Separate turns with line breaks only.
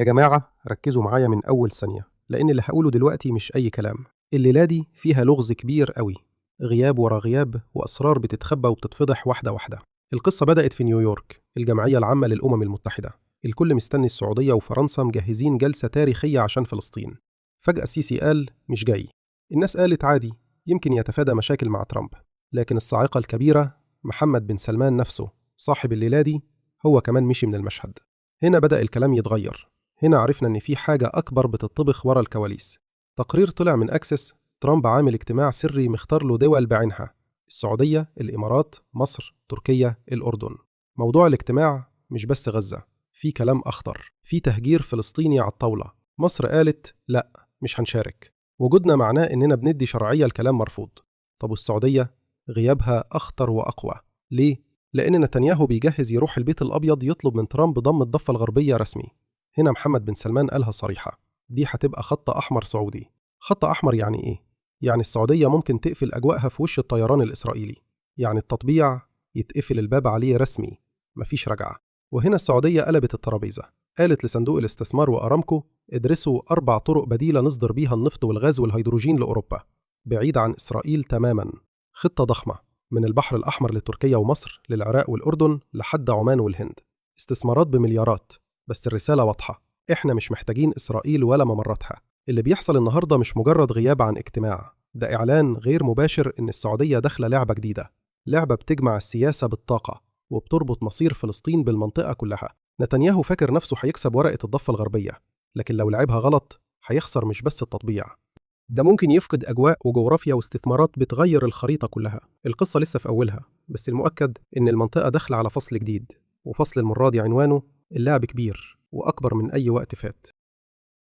يا جماعة ركزوا معايا من أول ثانية، لأن اللي هقوله دلوقتي مش أي كلام. الليلة دي فيها لغز كبير قوي، غياب ورا غياب وأسرار بتتخبى وبتتفضح واحدة واحدة. القصة بدأت في نيويورك، الجمعية العامة للأمم المتحدة. الكل مستني السعودية وفرنسا مجهزين جلسة تاريخية عشان فلسطين. فجأة السيسي قال مش جاي. الناس قالت عادي، يمكن يتفادى مشاكل مع ترامب. لكن الصاعقة الكبيرة، محمد بن سلمان نفسه صاحب الليلة دي هو كمان مشي من المشهد. هنا بدأ الكلام يتغير. هنا عرفنا إن في حاجة أكبر بتطبخ ورا الكواليس. تقرير طلع من أكسس، ترامب عامل اجتماع سري مختار له دول بعينها: السعودية، الإمارات، مصر، تركيا، الأردن. موضوع الاجتماع مش بس غزة، في كلام أخطر، في تهجير فلسطيني على الطاولة. مصر قالت لا، مش هنشارك، وجودنا معناه إننا بندي شرعية لكلام مرفوض. طب والسعودية؟ غيابها أخطر وأقوى. ليه؟ لأن نتنياهو بيجهز يروح البيت الأبيض يطلب من ترامب ضم الضفة الغربية رسمي. هنا محمد بن سلمان قالها صريحة، دي هتبقى خط أحمر سعودي. خط أحمر يعني إيه؟ يعني السعودية ممكن تقفل أجواءها في وش الطيران الإسرائيلي، يعني التطبيع يتقفل الباب عليه رسمي، مفيش رجعة. وهنا السعودية قلبت الترابيزة، قالت لصندوق الاستثمار وأرامكو ادرسوا 4 طرق بديلة نصدر بيها النفط والغاز والهيدروجين لأوروبا، بعيد عن إسرائيل تماما. خطة ضخمة من البحر الأحمر لتركيا ومصر، للعراق والأردن، لحد عمان والهند. استثمارات بمليارات، بس الرسالة واضحة، إحنا مش محتاجين إسرائيل ولا ممراتها. اللي بيحصل النهاردة مش مجرد غياب عن اجتماع، ده إعلان غير مباشر إن السعودية داخلة لعبة جديدة، لعبة بتجمع السياسة بالطاقة وبتربط مصير فلسطين بالمنطقة كلها. نتنياهو فاكر نفسه هيكسب ورقة الضفة الغربية، لكن لو لعبها غلط هيخسر مش بس التطبيع، ده ممكن يفقد أجواء وجغرافيا واستثمارات بتغير الخريطة كلها. القصة لسه في أولها، بس المؤكد إن المنطقة داخلة على فصل جديد، وفصل المرة دي عنوانه اللعب كبير وأكبر من أي وقت فات.